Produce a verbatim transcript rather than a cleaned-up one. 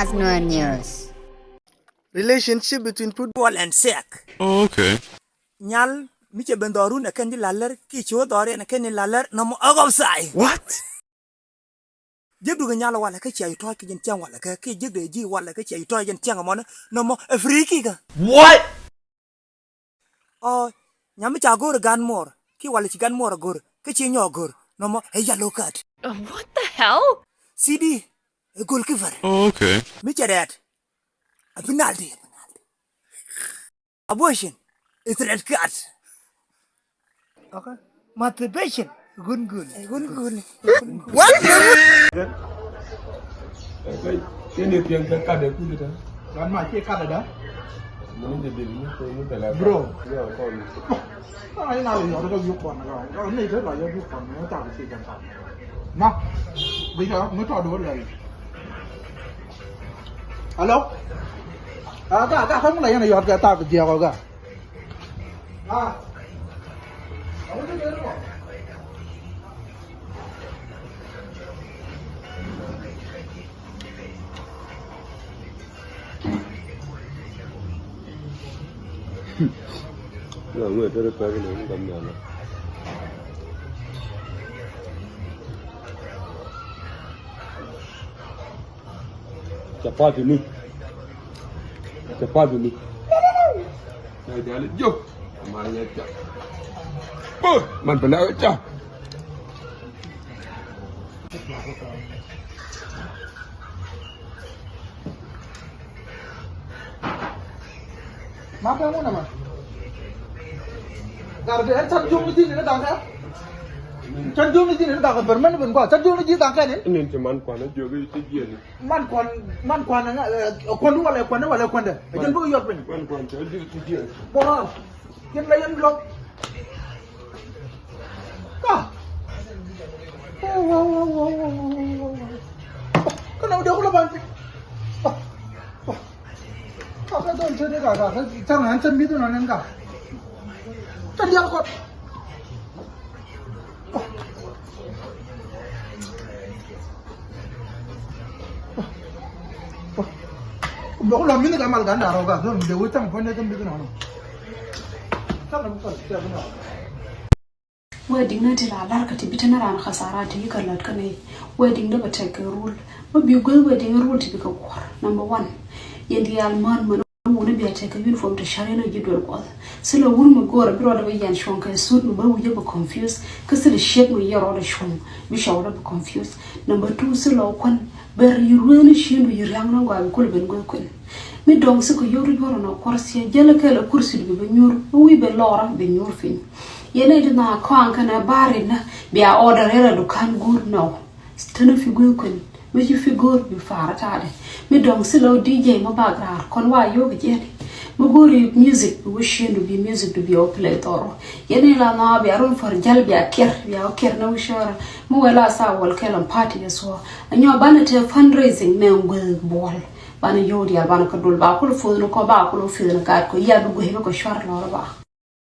As Nuer News. Relationship between football and sex. Oh, okay. Nyal mi cɛ ben dhɔrun ɛ kɛn di lalɛr ki ci wä dhɔr yɛn ɛ kɛn di lalɛr nɔmɔ ɛ offside. What? Jek dukɛ nyal walɛ kä cia ju tɔɔc ki jɛn tiɛŋ walɛ kä ki jek dee ji̱ walɛ kä cia ju tɔɔc jɛn tiɛŋ ɛmɔnɛ nɔmɔ ɛ free kick. What? Ɔ nyam mi ca go̱r ɛ gan muɔr ki walɛ ci gan muɔr ɛ go̱r kä ci nyɔk go̱r nɔmɔ ɛ yellow card. Uh, what the hell? C D ɛ goalkeeper. Oh, okay. Mi cɛ rɛɛt ɛ penalty. Abortion is red card. Okay. Masturbation. Gun gun. Gun gun. What? Kene piɛŋ kɛ kat ɛ kuli ta. Wan ma cie kat ɛ da. Muni de bil mu ko mu tala. Bro. Ya ko ni. Ay na yo to yu kon na. Yo ni to la yo yu kon na ta si kan ta. Ma. Bi ka mu to do la. Hello. Ah, ga ga ko mu la yana yo ga ta bi dia ko ga. Ah. Chapati ni. Chapati ni. Na jali jo. Ma ya cha. Oh, man bela cha. Ma pɛn wun ama. Gar de cat jom ni jini ni daŋ kɛ. Cat jom ni jini ni daŋ kɛ bɛr mɛn bin kua. Cat jom ni jini daŋ kɛ ni. Nin ti man kua na jiogi ti jieni. Man kuan, man kuan, eh, kuan wala kuan wala kuan de. Jɛn bä yɔt piny. Man kuan ti jieni. Bɔrɔ. Yɛn la yɛn lɔk. Ka. Wow, wow, wow. Ka na wudɛ kula ban. Ka, ka dɔn tɛ de ka, ka, ka, ka, ka, ka, ka, ka, ka, ka, ka, Bɛ ku lɔ mini ka mal gan da rɔ ga dɔn de wecang pɔn ne kan bi na no. Wedding ni ti la lar ka ti bi tɛn ran khasara ti yi ka lat ka ni. Wedding de ba tek ka rule. Ma bi gwel wedding rule ti bi ka kuɔr. Number one. Yɛn diaal man man. Wuni bia tɛk kä uniform ti shari na ji̱ duel kuɔth. Thilɛ wun mi go̱o̱rɛ bi rɔɔdɛ bi yɛn cuɔ̱ŋ kɛ suit mi bä wi̱cä bi confuse. Kä thilɛ shiek mi yɛ rɔɔdɛ cuɔ̱ŋ bi cɔwdɛ bi confuse. Number two, thilɛ wä kuän bɛ ri rueeni ciëndu yi ria̱ŋ ni gɔaa bi kul ben guɛ kuën. Mi dɔ̱ŋ thikɛ yio̱w ti juɔ̱r ɛn ɔ kuɔr thiɛ jälɛ kɛl ɛ kursi bi bɛ nyuur. Bi wi̱i̱ bɛ lɔɔrä bi nyuur piny. Yɛn ɛ ti na kɔaŋ kɛn ɛ ba̱a̱r rin na bia order rɛl ɛ dukan guur nɔ. Tënë fi gui̱i̱k kuën mi ci fi go̱o̱r bi fa̱a̱r ta̱a̱dɛ. Mi dɔ̱ŋ thilɛ wä D J mi bak raar kɔn wa yio̱k jiɛni. Mi go̱o̱ri music bi wä ciëndu bi music du bi wä play thɔɔr wä. Yɛn in la nhɔaak bia run fär jäl bia kiɛr bia wä kiɛr ni wä cɔɔrä. Mi wɛ la thaak wäl kɛl ɔn party yɛ thuɔɔ. Anyɔ banɛ te fundraising nɛ gui̱i̱k buɔl. Banɛ yio̱k diaal banɛ kä dul ba kul futh ni kɔ ba kul wä fith ni gaat kɔ yia bi gui̱i̱k bi kɔ cuar lɔr ba.